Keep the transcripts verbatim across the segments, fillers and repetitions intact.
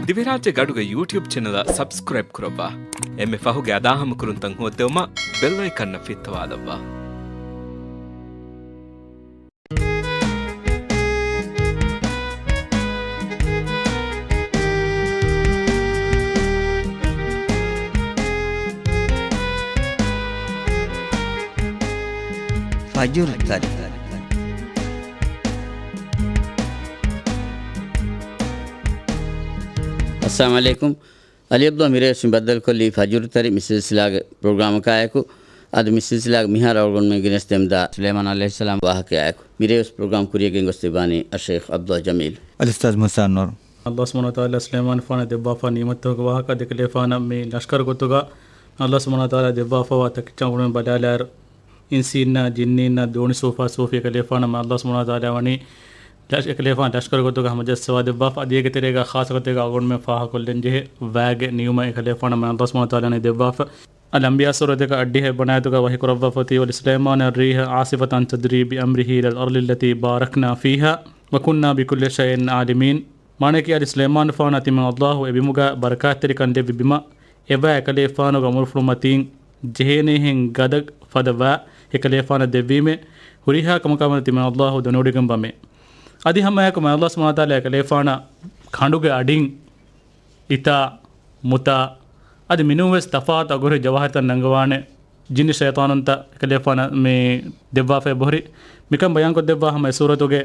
ދިވެހިރާއްޖޭގެ އަޑުގެ ޔޫޓިއުބް ޗެނަލަށް ސަބްސްކްރައިބް ކުރައްވާ. އެންމެ ފަހުގެ އަދާހަމަކުރުންތައް ހޯއްދެވުމަށް ބެލް އައިކަންއަށް ފިއްތަވާލައްވާ. ފަޖުރު ތަރި. އައްސަލާމު ޢަލައިކުމް. އަލީ ޢަބްދުﷲ މިރޭވެސް މި ބައްދަލުކޮށްލީ ފަޖުރު ތަރި މި ސިލްސިލާގެ ޕްރޮގްރާމަކާއެކު. އަދި މި ސިލްސިލާގެ މިހާރު އަޅުގަނޑުމެން ގެނެސްދެމުންދާ ސުލައިމާން ޢަލައިހިއްސަލާމް ވާހަކަޔާއެކު. މިރޭވެސް ޕްރޮގްރާމް ކުރިޔަށް ގެންގޮސްދެއްވާނީ އައްޝައިޚް ޢަބްދުﷲ ޖަމީލް. އަލްއުސްތާޛް މޫސާ ނޫރު. އައްލާހު ސުބްޙާނަހޫ ވަތަޢާލާ ސުލައިމާން ފާނަށް ދެއްވާފާ ނިޢުމަތްތަކުގެ ވާހަކަ އަދި އެކަލޭފާނަށް މި ލަޝްކަރު ގޮތުގަ އައްލާހު ސުބްޙާނަހޫ ވަތަޢާލާ ދެއްވާފައިވާ ތަކެއްޗަށް އަޅުގަނޑުމެން ބަލާލާއިރު، އިންސީންނާ، ޖިންނީންނާ، ދޯނި ސޫފާ ސޫފީ އެކަލޭފާނަށް މި އައްލާހު ސުބްޙާނަހޫ ވަތަޢާލާ ވަނީ ލަޝް-، އެކަލޭފާނު ލަޝްކަރު ގޮތުގަ ހަމަޖައްސަވާ ދެއްވާފަ. އަދި އޭގެ ތެރޭގަ ޚާއްޞަގޮތެއްގަ އަޅުގަނޑުމެން ފާހަގަކޮށްލަން ޖެހޭ ވައިގެ ނިޢުމަތް އެކަލޭފާނަށް މި އައްލާހު ސުބްޙާނަހޫ ވަތަޢާލާ ދެއްވާފަ. އަލްއަންބިޔާ ސޫރަތުގެ އަށްޑިހަ އެއްވަނަ އާޔަތުގަ ވަޙީ ކުރައްވާފަ އޮތީ، وَلِسُلَيْمَانَ الرِّيحَ عَاصِفَةً تَجْرِي بِأَمْرِهِ إِلَى الْأَرْضِ الَّتِي بَارَكْنَا فِيهَا وَكُنَّا بِكُلِّ شَيْءٍ عَالِمِينَ. މާނައަކީ އަދި ސުލައިމާނު ފާނަށް ތިމަން އައްލާހު އެ ބިމުގަ ބަރަކާތްތެރިކަން ދެއްވި ބިމަށް އެވައި އެކަލޭފާނުގެ އަމުރުފުޅު މަތީން ޖެހޭނޭހެން ގަދަ ފަދަ ވައި އެކަލޭފާނަށް ދެއްވީމޭ، ހުރިހާ ކަމަކާ ވަނީ ތިމަން އައްލާހު ދެނެވޮޑިގެންވަމޭ. އަދި ހަމައެކު މި އައްލާހު ސުބްޙާނަހޫ ވަތަޢާލާ އެކަލޭފާނަށް ކަނޑުގެ އަޑިން އިތާ، މުތާ، އަދި މިނޫންވެސް ތަފާތު އަގުހުރި ޖަވާހިރުތައް ނަންގަވާނެ ޖިންނި ޝައިޠާނުންތައް އެކަލޭފާނަށް މި ދެއްވާފައި އެބަހުރި. މިކަން ބަޔާންކޮށްދެއްވާ ހަމަ އެ ސޫރަތުގެ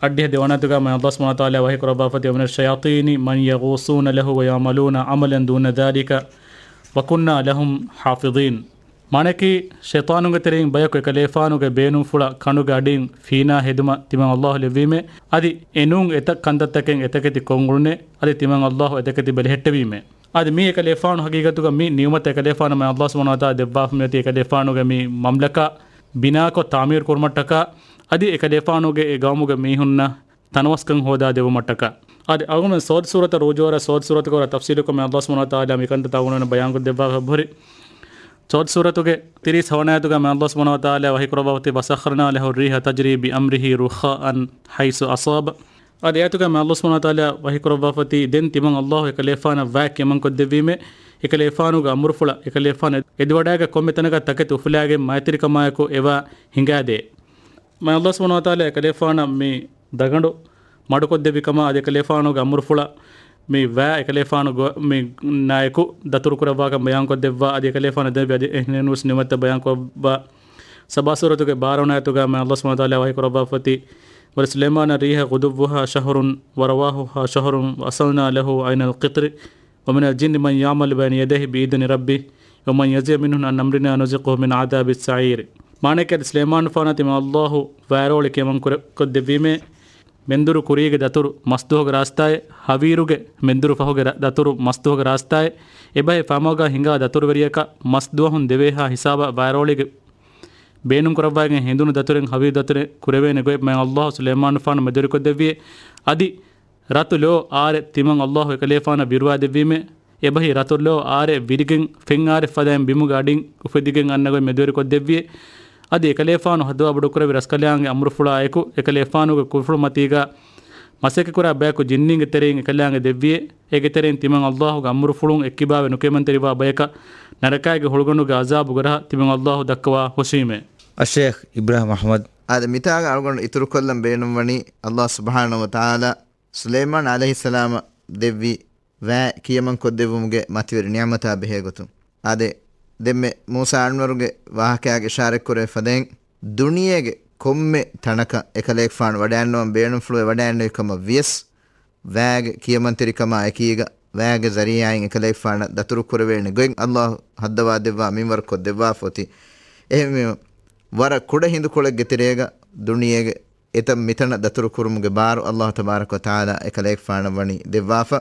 އަށްޑިހަ ދެވަނަ އާޔަތުގަ މި އައްލާހު ސުބްޙާނަހޫ ވަތަޢާލާ ވަޙީ ކުރައްވާފަ އޮތީ، وَمِنَ الشَّيَاطِينِ مَنْ يَغُوصُونَ لَهُ وَيَعْمَلُونَ عَمَلًا دُونَ ذَلِكَ وَكُنَّا لَهُمْ حَافِظِينَ. މާނައަކީ، ޝައިޠާނުންގެ ތެރެއިން ބަޔަކު އެކަލޭފާނުގެ ބޭނުންފުޅަށް ކަނޑުގެ އަޑިން ފީނާ ހެދުމަށް ތިމަން އައްލާހު ލެއްވީމޭ. އަދި އެނޫން އެތައް ކަންތައްތަކެއް އެތަކެތި ކޮށްއުޅުނޭ. އަދި ތިމަން އައްލާހު އެތަކެތި ބެލެހެއްޓެވީމޭ. އަދި މީ އެކަލޭފާނު ހަގީގަތުގަ މި ނިޢުމަތަށް އެކަލޭފާނު މި އައްލާހު ސުބްޙާނަހޫ ވަތަޢާލާ ދެއްވާފަ މިއޮތީ އެކަލޭފާނުގެ މި މަމްލަކާ ބިނާކޮށް ތަޢުމީރު ކުރުމަށްޓަކާ، އަދި އެކަލޭފާނުގެ އެ ގައުމުގެ މީހުންނަށް ތަނަވަސްކަން ހޯދާ ދެވުމަށްޓަކާ. އަދި އަޅުގަނޑުމެން ސޯދު ސޫރަތަށް ރުޖޫޢަވާ، ސޯދު ސޫރަތުގަ ވަރަށް ތަފްޞީލުކޮށް މި އައްލާހު ސުބްޙާނަހޫ ވަތަޢާލާ މިކަންތައް ތަޢުމީރު ބަޔާންކޮށްދެއްވާފަ އެބަހުރި. ސޯދު ސޫރަތުގެ ތިރީސް ހަވަނަ އާޔަތުގަ މި އައްލާހު ސުބްޙާނަހޫ ވަތަޢާލާ ވަޙީ ކުރައްވާފަ އޮތީ، وَسَخَّرْنَا لَهُ الرِّيحَ تَجْرِي بِأَمْرِهِ رُخَاءً حَيْثُ أَصَابَ. އަދި އާޔަތުގަ މި އައްލާހު ސުބްޙާނަހޫ ވަތަޢާލާ ވަޙީ ކުރައްވާފަ އޮތީ، ދެން ތިމަން އައްލާހު އެކަލޭފާނަށް ވައި ކިޔަމަންކޮށްދެއްވީމޭ، އެކަލޭފާނުގެ އަމުރުފުޅަށް އެކަލޭފާނު އެދިވަޑައިގަތް ކޮންމެ ތަނަކަށް ތަކެތި އުފުލާގެން މައިތިރިކަމާއެކު އެވައި ހިނގާދޭ. މި އައްލާހު ސުބްޙާނަހޫ ވަތަޢާލާ އެކަލޭފާނަށް މި ދަގަނޑު މަޑުކޮށްދެއްވި ކަމާ، އަދި އެކަލޭފާނުގެ އަމުރުފުޅަށް މި ވައި އެކަލޭފާނު ގޮ-، މި ނާއެކު ދަތުރު ކުރައްވާކަން ބަޔާންކޮށްދެއްވާ، އަދި އެކަލޭފާނަށް ދެއްވި އަދި އެހެނެއްވެސް ނިޢުމަތްތައް ބަޔާންކޮށްވާ. ސަބާ ސޫރަތުގެ ބާރަ ވަނަ އާޔަތުގަ މި އައްލާހު ސުބްޙާނަހޫ ވަތަޢާލާ ވަޙީ ކުރައްވާފަ އޮތީ، وَلِسُلَيْمَانَ الرِّيحَ غُدُوُّهَا شَهْرٌ وَرَوَاحُهَا شَهْرٌ وَأَسَلْنَا لَهُ عَيْنَ الْقِطْرِ وَمِنَ الْجِنِّ مَنْ يَعْمَلُ بَيْنَ يَدَيْهِ بِإِذْنِ رَبِّهِ وَمَنْ يَزِغْ مِنْهُمْ عَنْ أَمْرِنَا نُذِقْهُ مِنْ عَذَابِ السَّعِيرِ. މާނައަކީ، އަދި ސުލައިމާނު ފާނަށް ތިމަން އައްލާހު ވައިރޯޅި ކިޔަމަން ކުރެ-، ކޮށްދެއްވީމޭ، މެންދުރު ކުރީގެ ދަތުރު މަސްދުވަހުގެ ރާސްތާއެއް، ހަވީރުގެ މެންދުރު ފަހުގެ ރަ-، ދަތުރު މަސްދުވަހުގެ ރާސްތާއެއް، އެބަހީ ފަމަގާ ހިނގާ ދަތުރުވެރިޔަކަށް މަސްދުވަހުން ދެވޭހާ ހިސާބަށް ވައިރޯޅިގެ ބޭނުންކުރައްވައިގެން ހެނދުނު ދަތުރެއް ހަވީރު ދަތުރެއް ކުރެވޭނެ ގޮތް މި އައްލާހު ސުލައިމާނު ފާނަށް މެދުވެރިކޮށްދެއްވިއޭ. އަދި ރަތު ލޯ އާރެއް ތިމަން އައްލާހު އެކަލޭފާނަށް ބިރުވާދެއްވީމޭ. އެބަހީ ރަތު ލޯ އާރެއް ވިރިގެން ފެން އާރެއް ފަދައިން ބިމުގެ އަޑިން އުފެދިގެން އަންނަ ގޮތް މެދުވެރިކޮށްދެއްވިއޭ. އަދި އެކަލޭފާނު ހައްދަވާ ބޮޑުކުރެއްވި ރަސްކަލާނގެ އަމުރުފުޅާއެކު އެކަލޭފާނުގެ ކުރުފުޅު މަތީގަ މަސައްކަތްކުރާ ބަޔަކު ޖިންނީންގެ ތެރެއިން އެކަލާނގެ ދެއްވިއޭ. އޭގެ ތެރެއިން ތިމަން އައްލާހުގެ އަމުރުފުޅުން އެއްކިބާވެ ނުކިޔަމަންތެރިވާ ބަޔަކަށް ނަރަކާގެ ހުޅުގަނޑުގެ އަޒާބުގެ ރަހަ ތިމަން އައްލާހު ދައްކަވާ ހުށީމޭ. އައްޝައިޚް އިބްރާހިމް އަޙްމަދު. އާދެ، މިތާގަ އަޅުގަނޑު އިތުރުކޮށްލަން ބޭނުންވަނީ އައްލާހު ސުބްޙާނަހޫ ވަތަޢާލާ ސުލައިމާން ޢަލައިހިއްސަލާމަށް ދެއްވި ވައި ކިޔަމަންކޮށްދެއްވުމުގެ މަތިވެރި ނިޢުމަތާ ބެހޭގޮތުން. އާދެ، ދެންމެ މޫސާ އަންވަރުގެ ވާހަކައާގެ އިޝާރަތްކުރެވޭ ފަދައިން، ދުނިޔޭގެ ކޮންމެ ތަނަކަށް އެކަލޭގެފާނު ވަޑައިންނަވަން ބޭނުންފުޅުވެ ވަޑައިންނެވި ކަމަށް ވިޔަސް، ވައިގެ ކިޔަމަންތެރިކަމާ އެކީގަ، ވައިގެ ޒަރީޢާއިން އެކަލޭގެފާނަށް ދަތުރު ކުރެވޭނެ ގޮތް އައްލާހު ހައްދަވާދެއްވާ މިންވަރު ކޮށްދެއްވާފަ އޮތީ. އެހެންވީމަ، ވަރަށް ކުޑަ ހިނދުކޮޅެއްގެ ތެރޭގަ ދުނިޔޭގެ އެތަން މިތަނަށް ދަތުރު ކުރުމުގެ ބާރު އައްލާހު ތަބާރަކަ ވަތަޢާލާ އެކަލޭގެފާނަށް ވަނީ ދެއްވާފަ.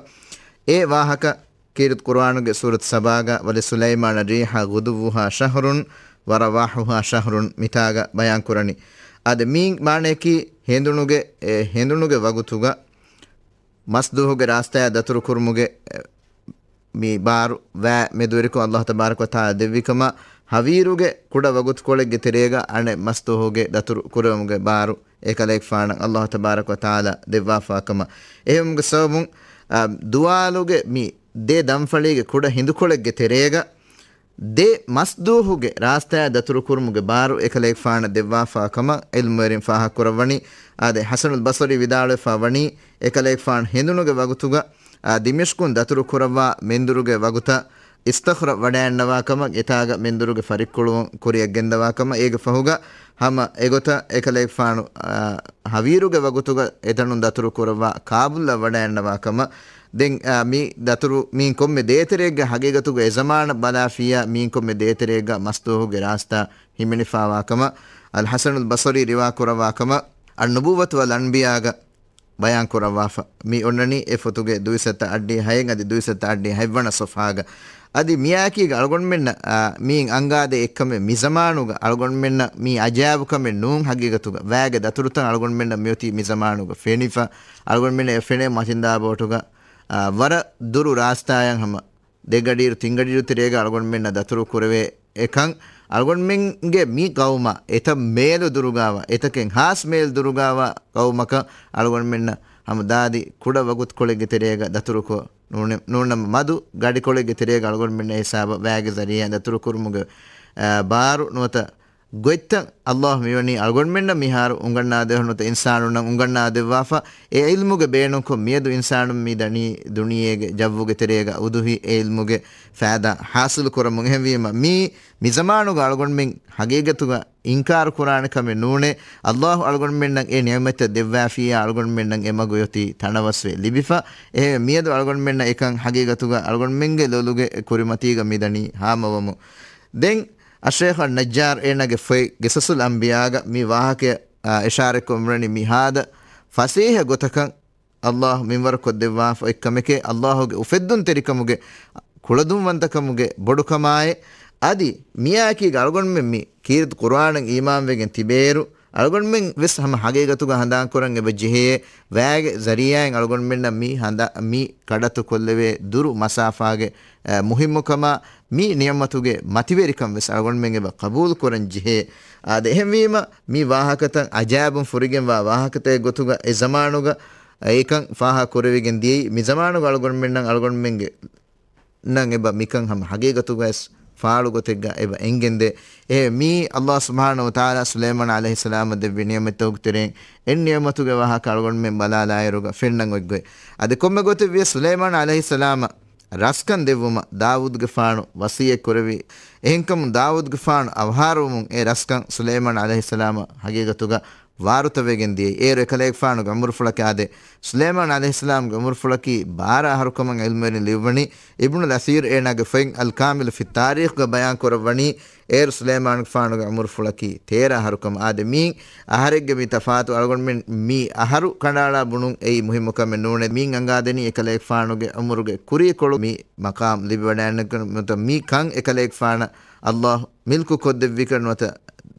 އެ ވާހަކަ ކީރިތި ޤުރުއާނުގެ ސޫރަތު ސަބާގަ، وَلِسُلَيْمَانَ الرِّيحَ غُدُوُّهَا شَهْرٌ وَرَوَاحُهَا شَهْرٌ މިތާގަ ބަޔާންކުރަނީ. އާދެ، މީ މާނައަކީ ހެނދުނުގެ، އެ، ހެނދުނުގެ ވަގުތުގަ މަސްދުވަހުގެ ރާސްތާއާ ދަތުރު ކުރުމުގެ، އެ، މި ބާރު ވައި މެދުވެރިކޮށް އައްލާހު ތަބާރަކަ ވަތަޢާލާ ދެއްވިކަމަށް، ހަވީރުގެ ކުޑަ ވަގުތުކޮޅެއްގެ ތެރޭގަ އަނެއް މަސްދުވަހުގެ ދަތުރު ކުރެވުމުގެ ބާރު އެކަލޭގެފާނަށް އައްލާހު ތަބާރަކަ ވަތަޢާލާ ދެއްވާފާ ކަމަށް. އެހެންވުމުގެ ސަބަބުން އާ، ދުވާލުގެ މި ދެ ދަންފަޅީގެ ކުޑަ ހިނދުކޮޅެއްގެ ތެރޭގަ ދެ މަސްދޫހުގެ ރާސްތާއަށް ދަތުރުކުރުމުގެ ބާރު އެކަލޭގެފާނަށް ދެއްވާފާ ކަމަށް ޢިލްމުވެރިން ފާހަގަކުރައްވަނީ. އާދެ، ޙަސަނުލް ބަޞަރީ ވިދާޅުވެފާ ވަނީ، އެކަލޭގެފާނު ހެނދުނުގެ ވަގުތުގަ، އާ، ދިމިޝްޤުން ދަތުރުކުރައްވާ މެންދުރުގެ ވަގުތަށް އިސްތަޚްރަ ވަޑައިންނަވާ ކަމަށް، އެތާގަ މެންދުރުގެ ފަރިއްކުޅުވުން ކުރިއަށް ގެންދަވާ ކަމަށް، އޭގެ ފަހުގަ ހަމަ އެގޮތަށް އެކަލޭގެފާނު، އާ، ހަވީރުގެ ވަގުތުގަ އެތަނުން ދަތުރު ކުރައްވާ ކާބުލްއަށް ވަޑައިންނަވާ ކަމަށް. ދެން، އާ، މި ދަތުރު މީން ކޮންމެ ދޭތެރެއެއްގަ ހަގީގަތުގަ އެ ޒަމާނަށް ބަލާފިއްޔާ މީން ކޮންމެ ދޭތެރެއެއްގަ މަސްދޫހުގެ ރާސްތާ ހިމެނިފާވާ ކަމަށް އަލް ޙަސަނުލް ބަޞަރީ ރިވާ ކުރައްވާ ކަމަށް އައްނުބުއްވަތު ވަލް އަންބިޔާގަ ބަޔާން ކުރައްވާފަ. މި އޮންނަނީ އެ ފޮތުގެ ދުއިސައްތަ އައްޑިހަ ހައެއް އަދި ދުއިސައްތަ އައްޑިހަ ހަތްވަނަ ޞަފްޙާގަ. އަދި މިއާއެކީގަ އަޅުގަނޑުމެންނަށް، އާ، މީން އަންގާދޭ އެއްކަމެއް މި ޒަމާނުގަ އަޅުގަނޑުމެންނަށް މީ އަޖައިބުކަމެއް ނޫން ހަގީގަތުގަ. ވައިގެ ދަތުރުތައް އަޅުގަނޑުމެންނަށް މިއޮތީ މި ޒަމާނުގަ ފެނިފަ. އަޅުގަނޑުމެންނަށް އެ ފެނޭ މަތިންދާ ބޯޓުގަ، އާ، ވަރަށް ދުރު ރާސްތާއަށް ހަމަ ދެގަޑިއިރު ތިންގަޑިއިރު ތެރޭގަ އަޅުގަނޑުމެންނަށް ދަތުރު ކުރެވޭ އެކަން އަޅުގަނޑުމެންގެ މި ޤައުމަށް އެތައް މޭލު ދުރުގާވާ، އެތަކެއް ހާސް މޭލު ދުރުގާވާ ޤައުމަކަށް އަޅުގަނޑުމެންނަށް ހަމަ ދާދި ކުޑަ ވަގުތުކޮޅެއްގެ ތެރޭގަ ދަތުރުކޮށް ނޫނެ-، ނޫންނަމަ މަދު ގަޑިކޮޅެއްގެ ތެރޭގަ އަޅުގަނޑުމެންނަށް ހިސާބަށް ވައިގެ ޒަރީޢާއިން ދަތުރުކުރުމުގެ، އާ، ބާރު ނުވަތަ ގޮތްތައް އައްލާހު މިވަނީ އަޅުގަނޑުމެންނަށް މިހާރު އުނގަންނާދެވޭ ނުވަތަ އިންސާނުންނަށް އުނގަންނާދެއްވާފަ. އެ ޢިލްމުގެ ބޭނުންކޮށް މިއަދު އިންސާނުން މި ދަނީ ދުނިޔޭގެ ޖައްވުގެ ތެރޭގަ އުދުހި އެ ޢިލްމުގެ ފައިދާ ޙާޞިލު ކުރަމުން. އެހެންވީމަ މީ މި ޒަމާނުގަ އަޅުގަނޑުމެން ހަގީގަތުގަ އިންކާރު ކުރާނެ ކަމެއް ނޫނޭ. އައްލާހު އަޅުގަނޑުމެންނަށް އެ ނިޢުމަތްތައް ދެއްވާފިއްޔާ އަޅުގަނޑުމެންނަށް އެ މަގު އޮތީ ތަނަވަސްވެ ލިބިފަ. އެހެންވެ މިއަދު އަޅުގަނޑުމެންނަށް އެކަން ހަގީގަތުގަ އަޅުގަނޑުމެންގެ ލޮލުގެ ކުރިމަތީގަ މިދަނީ ހާމަވަމުން. ދެން އައްޝައިޚް ނައްޖާރު އޭނާގެ ފޮތް ޤިޞަޞުލް އަންބިޔާގަ މި ވާހަކަޔަށް، އާ، އިޝާރަތްކޮށް މިވަނީ މިހާދަ ފަސޭހަ ގޮތަކަށް އައްލާހު މިންވަރު ކޮށްދެއްވާފަ އޮތްކަމެކޭ، އައްލާހުގެ އުފެއްދުންތެރިކަމުގެ ކުޅަދުންވަންތަކަމުގެ ބޮޑުކަމާއޭ. އަދި މިއާއެކީގަ އަޅުގަނޑުމެން މި ކީރިތި ޤުރުއާނަށް އީމާންވެގެން ތިބޭއިރު، އަޅުގަނޑުމެން ވެސް ހަމަ ހަގީގަތުގަ ހަނދާންކުރަން އެބަ ޖެހޭ، ވައިގެ ޒަރީޢާއިން އަޅުގަނޑުމެންނަށް މި ހަނދާ-، މި ކަޑައްތު ކޮށްލެވޭ ދުރު މަސާފާގެ، އަ، މުހިއްމުކަމާ، މި ނިޢުމަތުގެ މަތިވެރިކަން ވެސް އަޅުގަނޑުމެން އެބަ ޤަބޫލު ކުރަން ޖެހޭ. އާދެ، އެހެންވީމަ، މި ވާހަކަތައް އަޖައިބުން ފުރިގެންވާ ވާހަކަތައް ގޮތުގަ އެ ޒަމާނުގަ އެކަން ފާހަގަ ކުރެވިގެން ދިޔައީ، މި ޒަމާނުގަ އަޅުގަނޑުމެންނަށް އަޅުގަނޑުމެންގެ ނަން އެބަ މިކަން ހަމަ ހަގީގަތުގައިސް ފާޅު ގޮތެއްގަ އެބަ އެނގެންދޭ. އެހެން މީ އައްލާހު ސުބްޙާނަހު ވަތަޢާލާ ސުލައިމާނު ޢަލައިހިއްސަލާމަށް ދެއްވި ނިޢުމަތްތަކުގެ ތެރެއިން އެއް ނިޢުމަތުގެ ވާހަކަ އަޅުގަނޑުމެން ބަލާލާއިރުގަ ފެންނަން އޮތްގޮތް. އަދި ކޮންމެ ގޮތެއް ވިޔަސް ސުލައިމާނު ޢަލައިހިއްސަލާމަށް ރަސްކަން ދެއްވުމަށް ދާވޫދުގެފާނު ވަޞިއްޔަތް ކުރެއްވި. އެހެންކަމުން ދާވޫދުގެފާނު އަވަހާރަވުމުން އެ ރަސްކަން ސުލައިމާނު ޢަލައިހިއްސަލާމަށް ހަގީގަތުގަ ވާރުތަވެގެން ދިޔައީ. އޭރު އެކަލޭގެފާނުގެ އުމުރުފުޅަކީ އާދެ، ސުލައިމާނު ޢަލައިހިއްސަލާމްގެ އުމުރުފުޅަކީ ބާރަ އަހަރު ކަމަށް ޢިލްމުވެރިން ލިޔުއްވަނީ. އިބްނުލް އަސީރު އޭނާގެ ފޮތް އަލް ކާމިލު ފިއް ތާރީޚްގަ ބަޔާން ކުރައްވަނީ، އޭރު ސުލައިމާނުގެފާނުގެ އުމުރުފުޅަކީ ތޭރަ އަހަރު ކަމަށް. އާދެ، މީން އަހަރެއްގެ މި ތަފާތު އަޅުގަނޑުމެން މި އަހަރު ކަނޑައަޅާ ބުނުން އެއީ މުހިއްމު ކަމެއް ނޫނޭ. މީން އަނގާދެނީ އެކަލޭގެފާނުގެ އުމުރުގެ ކުރީކޮޅު މި މަޤާމް ލިބިވަޑައިގެން ނުވަތަ މި ކަން އެކަލޭގެފާނަށް އައްލާހު މިލްކު ކޮށްދެއްވިކަން ނުވަތަ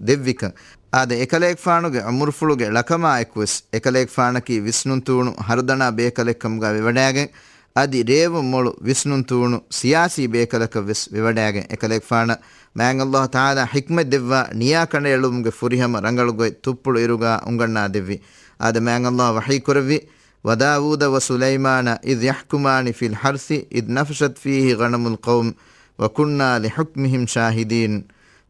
ދެއްވިކަން. އާދެ، އެކަލޭގެފާނުގެ އުމުރުފުޅުގެ ޅަކަމާ އެކުވެސް، އެކަލޭގެފާނަކީ ވިސްނުންތޫނު ހަރުދަނާ ބޭކަލެއް ކަމުގަ ވެވަޑައިގެން، އަދި ރޭވުން މޮޅު ވިސްނުންތޫނު ސިޔާސީ ބޭކަލަކަށް ވެސް ވެވަޑައިގެން، އެކަލޭގެފާނަށް މާތް އައްލާހު ތަޢާލާ ޙިކްމަތް ދެއްވާ ނިޔާ ކަނޑައެޅުމުގެ ފުރިހަމަ ރަނގަޅު ގޮތް ތުއްޕުޅު އިރުގަ އުނގަންނާ ދެއްވި. އާދެ، މާތް އައްލާހު ވަޙީ ކުރެއްވި، وداود وسليمان إذ يحكمان في الحرث إذ نفشت فيه غنم القوم وكنا لحكمهم شاهدين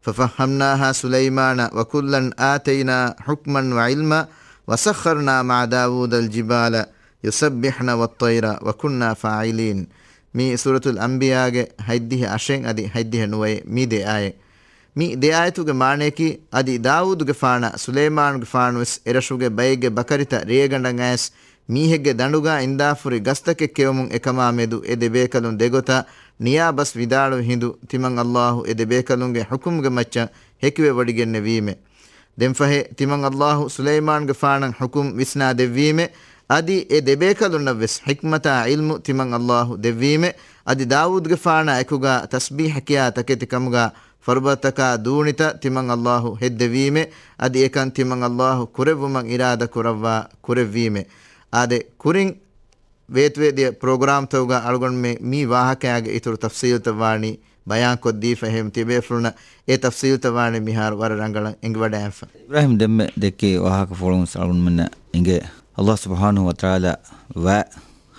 ففهمناها سليمان وكلا آتينا حكما وعلما وسخرنا مع داود الجبال يسبحن والطير وكنا فاعلين. މީ ސޫރަތުލް އަންބިޔާގެ ހަތްދިހަ އަށެއް އަދި ހަތްދިހަ ނުވައެއް މި ދެ އާޔަތް. މި ދެ އާޔަތުގެ މާނަޔަކީ، އަދި ދާވޫދުގެފާނާ ސުލައިމާނުގެފާނު ވެސް އެރަށުގެ ބައެއްގެ ބަކަރިތައް ރޭގަނޑަށް އައިސް، މީހެއްގެ ދަނޑުގާ އިންދާފުރި ގަސްތަކެއް ކެއުމުން އެކަމާ މެދު އެ ދެބޭކަލުން ދެގޮތަށް ނިޔާބަސް ވިދާޅުވި ހިނދު، ތިމަން އައްލާހު އެ ދެބޭކަލުންގެ ޙުކުމުގެ މައްޗަށް ހެކިވެވޮޑިގެންނެވީމެ. ދެންފަހެ، ތިމަން އައްލާހު ސުލައިމާނުގެފާނަށް ޙުކުމް ވިސްނާ ދެއްވީމެ، އަދި އެ ދެބޭކަލުންނަށް ވެސް ޙިކްމަތާ ޢިލްމު ތިމަން އައްލާހު ދެއްވީމެ، އަދި ދާވޫދުގެފާނާ އެކުގާ ތަސްބީޙަ ކިޔާ ތަކެތި ކަމުގާ ފަރުބަދަތަކާ ދޫނިތައް ތިމަން އައްލާހު ހެއްދެވީމެ، އަދި އެކަން ތިމަން އައްލާހު ކުރެއްވުމަށް އިރާދަ ކުރައްވާ ކުރެއްވީމެ. އާދެ، ކުރިން ވޭތުވެދިޔަ ޕްރޮގްރާމްތަކުގަ އަޅުގަނޑުމެން މި ވާހަކައިގެ އިތުރު ތަފްސީލްތައް ވާނީ ބަޔާންކޮށްދީފަ. އެހެން ތިބޭފުޅުންނަށް އެ ތަފްސީލްތައް ވާނީ މިހާރު ވަރަށް ރަނގަޅަށް އެނގިވަޑައިގެންފަ. އިބްރާހިމް ދެންމެ ދެއްކި ވާހަކަފުޅުން ވެސް އަޅުގަނޑުމެންނަށް އެނގޭ، އައްލާހު ސުބްޙާނަހު ވަތަޢާލާ ވައި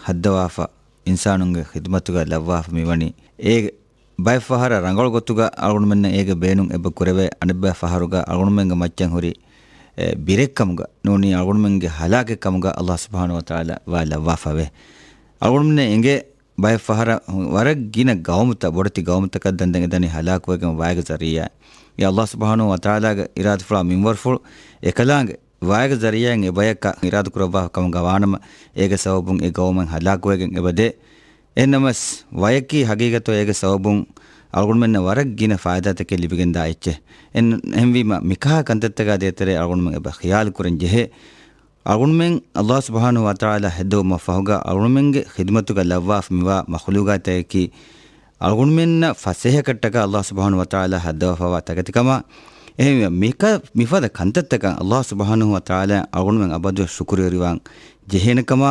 ހައްދަވާފަ، އިންސާނުންގެ ޚިދުމަތުގަ ލައްވާފަ މިވަނީ. އޭގެ ބައެއް ފަހަރަށް ރަނގަޅު ގޮތުގަ އަޅުގަނޑުމެންނަށް އޭގެ ބޭނުން އެބަ ކުރެވޭ، އަނެއްބައި ފަހަރުގަ އަޅުގަނޑުމެންގެ މައްޗަށް ހުރި، އެ، ބިރެއްކަމުގަ ނޫނީ އަޅުގަނޑުމެންގެ ހަލާކެއް ކަމުގަ އައްލާހު ސުބްޙާނަހު ވަތަޢާލާ ވާ ލައްވާފަވޭ. އަޅުގަނޑުމެންނަށް އެނގޭ ބައެއް ފަހަރަށް ވަރަށް ގިނަ ގައުމުތައް، ބޮޑެތި ގައުމުތަކަށް ދަންދަން އެދަނީ ހަލާކުވެގެން ވާގެ ޒަރީޢާ. އެ އައްލާހު ސުބްޙާނަހު ވަތަޢާލާގެ އިރާދަފުޅާ މިންވަރުފުޅު އެކަލާނގެ ވާގެ ޒަރީޢާއިން އެބަޔަކަށް އިރާދަކުރައްވާފަ ކަމުގަ ވާނަމަ، އޭގެ ސަބަބުން އެ ގައުމެއް ހަލާކުވެގެން އެބަދޭ. އެހެންނަމަސް ވަޔަކީ ހަގީގަތު އޭގެ ސަބަބުން އަޅުގަނޑުމެންނަށް ވަރަށް ގިނަ ފާއިދާތަކެއް ލިބިގެންދާ އެއްޗެއް. އެހެން-، އެހެންވީމަ މިކަހަލަ ކަންތައްތަކާ ދޭތެރޭ އަޅުގަނޑުމެން އެބަ ޚިޔާލު ކުރަން ޖެހޭ. އަޅުގަނޑުމެން އައްލާހު ސުބްޙާނަހު ވަތަޢާލާ ހެއްދެވުމަށް ފަހުގަ އަޅުގަނޑުމެންގެ ޚިދުމަތުގަ ލައްވާފަ މިވާ މަޚުލޫގާތަކަކީ އަޅުގަނޑުމެންނަށް ފަސޭހަކަށްޓަކާ އައްލާހު ސުބްޙާނަހު ވަތަޢާލާ ހައްދަވާފަވާ ތަކެތިކަމާ. އެހެންވެ، މިކަ-، މިފަދަ ކަންތައްތަކަށް އައްލާހު ސުބްޙާނަހު ވަތަޢާލާ އަޅުގަނޑުމެން އަބަދުވެސް ޝުކުރުވެރިވާން ޖެހޭނެ ކަމާ،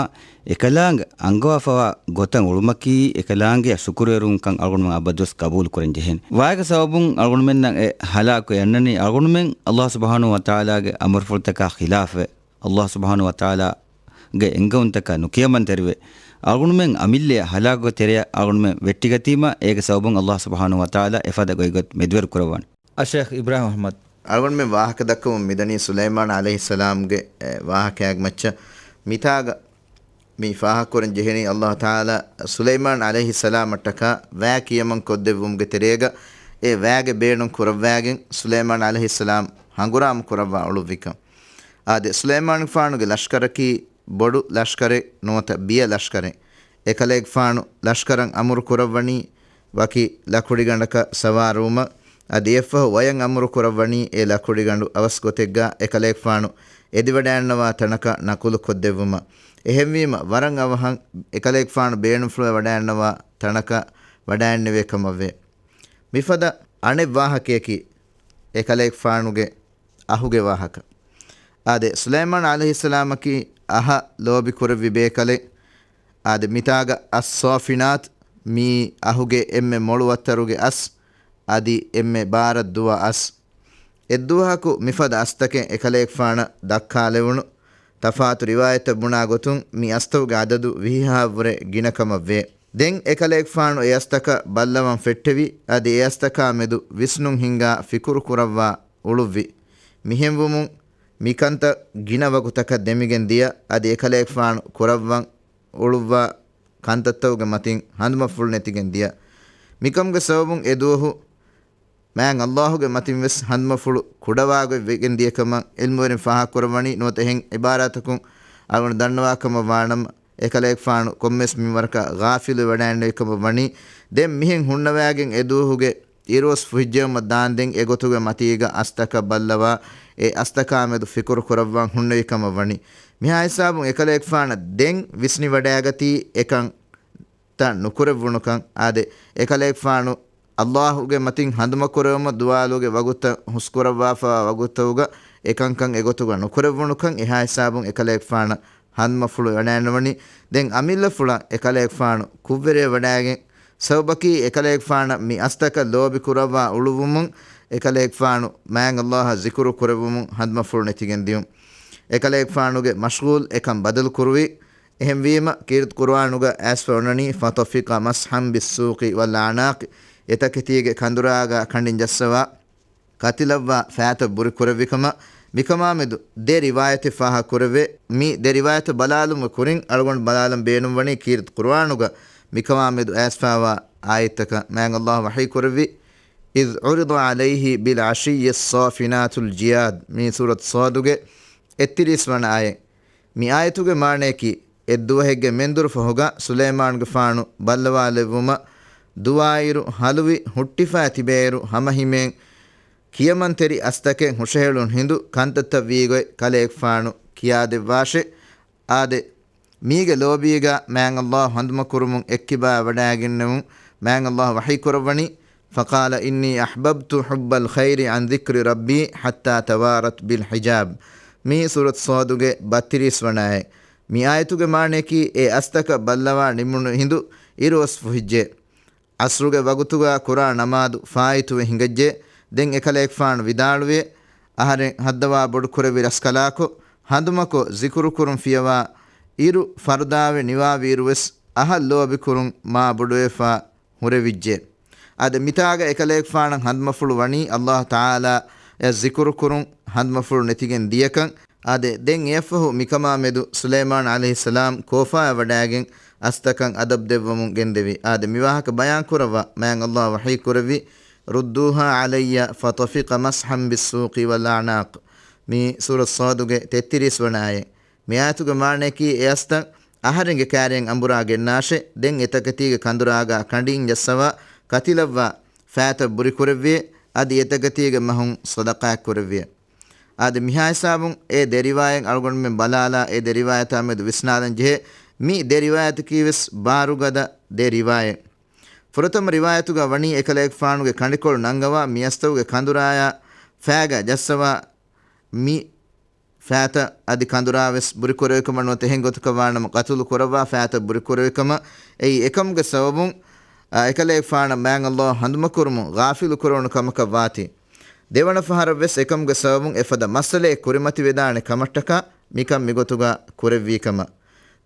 އެކަލާނގެ އަންގަވާފަވާ ގޮތަށް އުޅުމަކީ، އެކަލާނގެ ޝުކުރުވެރިވުންކަން އަޅުގަނޑުމެން އަބަދުވެސް ގަބޫލު ކުރަން ޖެހޭނެ. ވާގެ ސަބަބުން އަޅުގަނޑުމެންނަށް އެ ހަލާކު އެ އަންނަނީ، އަޅުގަނޑުމެން އައްލާހު ސުބްޙާނަހު ވަތަޢާލާގެ އަމުރުފުޅުތަކާ ޚިލާފުވެ، އައްލާހު ސުބްޙާނަހު ވަތަޢާލާގެ އެންގަވުންތަކާ ނުކިޔަމަންތެރިވެ، އަޅުގަނޑުމެން އަމިއްލައަށް ހަލާކުގެ ތެރެއަށް އަޅުގަނޑުމެން ވެއްޓިގަތީމަ، އޭގެ ސަބަބުން އައްލާހު ސުބްޙާނަހު ވަތަޢާލާ އެފަދަ ގޮތްގޮތް މެދުވެރި ކުރައްވާނެ. އައްޝައިޚް އިބްރާހިމް އަޙްމަދު. އަޅުގަނޑުމެން ވާހަކަ ދައްކަމުން މިދަނީ ސުލައިމާން ޢަލައިހިއްސަލާމްގެ، އެ، ވާހަކައިގެ މައްޗަށް. މިތާގަ މި ފާހަގަކުރަން ޖެހެނީ، އައްލާހު ތަޢާލާ ސުލައިމާން ޢަލައިހިއްސަލާމަށްޓަކާ ވައި ކިޔަމަން ކޮށްދެއްވުމުގެ ތެރޭގަ އެ ވައިގެ ބޭނުން ކުރައްވައިގެން ސުލައިމާން ޢަލައިހިއްސަލާމް ހަނގުރާމަ ކުރައްވާ އުޅުއްވިކަން. އާދެ، ސުލައިމާނުގެފާނުގެ ލަޝްކަރަކީ ބޮޑު ލަޝްކަރެއް ނުވަތަ ބިޔަ ލަޝްކަރެއް. އެކަލޭގެފާނު ލަޝްކަރަށް އަމުރު ކުރައްވަނީ ވަކި ލަކުޑިގަނޑަކަށް ސަވާރުވުމަށް. އަދި އެއަށްފަހު ވަޔަށް އަމުރު ކުރައްވަނީ އެ ލަކުޑިގަނޑު އަވަސް ގޮތެއްގަ އެކަލޭގެފާނު އެދިވަޑައިންނަވާ ތަނަކަށް ނަޤުލު ކޮށްދެއްވުމަށް. އެހެންވީމަ، ވަރަށް އަވަހަށް އެކަލޭގެފާނު ބޭނުންފުޅުވެ ވަޑައިންނަވާ ތަނަކަށް ވަޑައިންނެވޭ ކަމަށްވޭ. މިފަދަ އަނެއް ވާހަކަޔަކީ، އެކަލޭގެފާނުގެ އަހުގެ ވާހަކަ. އާދެ، ސުލައިމާން ޢަލައިހިއްސަލާމަކީ އަހަށް ލޯބި ކުރެއްވި ބޭކަލެއް. އާދެ، މިތާގަ އައްޞާފިނާތު، މީ އަހުގެ އެންމެ މޮޅު ވައްތަރުގެ އަސް، އަދި އެންމެ ބާރަށް ދުވާ އަސް. އެއްދުވަހަކު މިފަދަ އަސްތަކެއް އެކަލޭގެފާނަށް ދައްކާލެވުނު. ތަފާތު ރިވާޔަތްތައް ބުނާ ގޮތުން، މި އަސްތަކުގެ އަދަދު ވިހި ހާހަށްވުރެ ގިނަ ކަމަށްވޭ. ދެން އެކަލޭގެފާނު އެ އަސްތަކަށް ބައްލަވަން ފެއްޓެވި، އަދި އެ އަސްތަކާ މެދު ވިސްނުން ހިންގާ ފިކުރު ކުރައްވާ އުޅުއްވި. މިހެންވުމުން މިކަންތައް ގިނަ ވަގުތަކަށް ދެމިގެން ދިޔަ، އަދި އެކަލޭގެފާނު ކުރައްވަން އުޅުއްވާ ކަންތައްތަކުގެ މަތިން ހަނދުމަފުޅު ނެތިގެން ދިޔަ. މިކަމުގެ ސަބަބުން އެ ދުވަހު މާތް އައްލާހުގެ މަތިން ވެސް ހަނދުމަފުޅު ކުޑަވާގޮތް ވެގެން ދިޔަ ކަމަށް ޢިލްމުވެރިން ފާހަގަކުރައްވަނީ. ނުވަތަ އެހެން ޢިބާރާތަކުން އަޅުގަނޑު ދަންނަވާ ކަމަށް ވާނަމަ، އެކަލޭގެފާނު ކޮންމެސް މިންވަރަކަށް ޣާފިލުވެ ވަޑައިންނެވި ކަމަށް ވަނީ. ދެން މިހެން ހުންނަވައިގެން އެ ދުވަހުގެ އިރުއޮއްސު ފުހިއްޖެއުމަށް ދާންދެން އެގޮތުގެ މަތީގަ އަސްތަކަށް ބައްލަވާ، އެ އަސްތަކާ މެދު ފިކުރު ކުރައްވާން ހުންނެވި ކަމަށް ވަނީ. މިހާ ހިސާބުން އެކަލޭގެފާނަށް ދެން ވިސްނިވަޑައިގަތީ އެކަން ތައް ނުކުރެއްވުނުކަން. އާދެ، އެކަލޭގެފާނު އައްލާހުގެ މަތިން ހަނދުމަކުރެވުމަށް ދުވާލުގެ ވަގުތަށް ހުސްކުރައްވާފަވާ ވަގުތަކުގަ އެކަންކަން އެގޮތުގަ ނުކުރެއްވުނުކަން އެހާ ހިސާބުން އެކަލޭގެފާނަށް ހަނދުމަފުޅު ވަޑައިންނަވަނީ. ދެން އަމިއްލަފުޅަށް އެކަލޭގެފާނު ކުށްވެރިވެ ވަޑައިގެން، ސަބަބަކީ އެކަލޭގެފާނަށް މި އަސްތަކަށް ލޯބި ކުރައްވާ އުޅުއްވުމުން އެކަލޭގެފާނު މާތް އައްލާހަށް ޒިކުރު ކުރެއްވުމުން ހަނދުމަފުޅު ނެތިގެން ދިޔުން. އެކަލޭގެފާނުގެ މަޝްޣޫލް އެކަން ބަދަލު ކުރުވި. އެހެންވީމަ، ކީރިތި ޤުރުއާނުގަ އައިސްފަ އޮންނަނީ، فطفق مسحا بالسوق والأعناق، އެތަކެތީގެ ކަނދުރާގަ ކަނޑިން ޖައްސަވާ، ކަތިލައްވާ ފައިތައް ބުރި ކުރެއްވި ކަމަށް. މިކަމާ މެދު ދެ ރިވާޔަތެއް ފާހަގަ ކުރެވޭ. މި ދެ ރިވާޔަތަށް ބަލާލުމުގެ ކުރިން އަޅުގަނޑު ބަލާލަން ބޭނުންވަނީ ކީރިތި ޤުރުއާނުގަ މިކަމާ މެދު އައިސްފާވާ އާޔަތްތަކަށް. މާތް އައްލާހު ވަޙީ ކުރެއްވި، إذ عرض عليه بالعشي الصافنات الجياد، މި ސޫރަތު ޞާދުގެ އެއްތިރީސް ވަނަ އާޔަތް. މި އާޔަތުގެ މާނަޔަކީ، އެއްދުވަހެއްގެ މެންދުރު ފަހުގަ ސުލައިމާނުގެފާނު ބައްލަވާލެއްވުމަށް ދުވާއިރު ހަލުވި ހުއްޓިފައި ތިބޭއިރު ހަމަހިމޭން ކިޔަމަންތެރި އަސްތަކެއް ހުށަހެޅުނު ހިނދު ކަންތައްތައް ވީގޮތް ކަލޭގެފާނު ކިޔާދެއްވާށޭ. އާދެ، މީގެ ލޯބީގަ މާތް އައްލާހު ހަނދުމަކުރުމުން އެއްކިބާ ވަޑައިގެންނެވުން މާތް އައްލާހު ވަޙީ ކުރައްވަނީ، فقال إني أحببت حب الخير عن ذكر ربي حتى توارت بالحجاب. މީ ސޫރަތު ޞާދުގެ ބައްތިރީސް ވަނަ އާޔަތް. މި އާޔަތުގެ މާނަޔަކީ، އެ އަސްތަކަށް ބައްލަވާ ނިމުނު ހިނދު އިރުއޮއްސު ފުހިއްޖެ. ޢަޞްރުގެ ވަގުތުގަ ކުރާ ނަމާދު ފާއިތުވެ ހިނގައްޖެ. ދެން އެކަލޭގެފާނު ވިދާޅުވި، އަހަރެން ހައްދަވާ ބޮޑުކުރެއްވި ރަސްކަލާކޮ، ހަނދުމަކޮށް ޒިކުރުކުރުން ފިޔަވާ އިރު ފަރުދާވެ ނިވާވި އިރުވެސް އަހަށް ލޯބިކުރުން މާ ބޮޑުވެފާ ހުރެވިއްޖެ. އަދި މިތާގަ އެކަލޭގެފާނަށް ހަނދުމަފުޅު ވަނީ އައްލާހު ތަޢާލާ އަށް ޒިކުރުކުރުން ހަނދުމަފުޅު ނެތިގެން ދިޔަކަން. އާދެ، ދެން އެއަށްފަހު މިކަމާ މެދު ސުލައިމާން ޢަލައިހިއްސަލާމް ކޯފާއަށް ވަޑައިގެން އަސްތަކަން އަދަބު ދެއްވަމުން ގެންދެވި. އާދެ، މިވާހަކަ ބަޔާން ކުރައްވާ މާތް އައްލާހު ވަޙީ ކުރެއްވި، ردوها علي فطفق مسحا بالسوق والأعناق. މީ ސޫރަ ޞާދުގެ ތެއްތިރީސް ވަނަ އާޔަތް. މި އާޔަތުގެ މާނަޔަކީ އެ އަސްތައް އަހަރެންގެ ކާރިއަށް އަނބުރާ ގެންނާށޭ، ދެން އެތަކެތީގެ ކަނދުރާގާ ކަނޑިން ޖައްސަވާ ކަތިލައްވާ ފާތަށް ބުރިކުރެއްވިއޭ، އަދި އެތަކެތީގެ މަހުން ޞަދަޤާތް ކުރެއްވިއޭ. އާދެ، މިހާ ހިސާބުން އެ ދެ ރިވާޔަތް އަޅުގަނޑުމެން ބަލާލާ، އެ ދެ ރިވާޔަތާ މެދު ވިސްނާލަން ޖެހޭ. މި ދެ ރިވާޔަތަކީ ވެސް ބާރުގަދަ ދެ ރިވާޔަތް. ފުރަތަމަ ރިވާޔަތުގަ ވަނީ އެކަލޭގެފާނުގެ ކަނޑިކޮޅު ނަންގަވާ މި އަސްތަކުގެ ކަނދުރާޔާ ފާގާ ޖައްސަވާ މި ފާތަށް އަދި ކަނދުރާވެސް ބުރިކުރެވިކަމަށް ނުވަތަ އެހެން ގޮތަކަށް ވާނަމަ ޤަތުލު ކުރައްވާ ފާތަށް ބުރިކުރެވިކަމަށް. އެއީ އެކަމުގެ ސަބަބުން، އާ، އެކަލޭގެފާނަށް މާތް އައްލާހު ހަނދުމަކުރުމުން ޣާފިލު ކުރެވުނު ކަމަކަށް ވާތީ. ދެވަނަ ފަހަރަށް ވެސް އެކަމުގެ ސަބަބުން އެފަދަ މައްސަލައެއް ކުރިމަތިވެދާނެ ކަމަށްޓަކާ މިކަން މިގޮތުގަ ކުރެއްވީ ކަމަށް.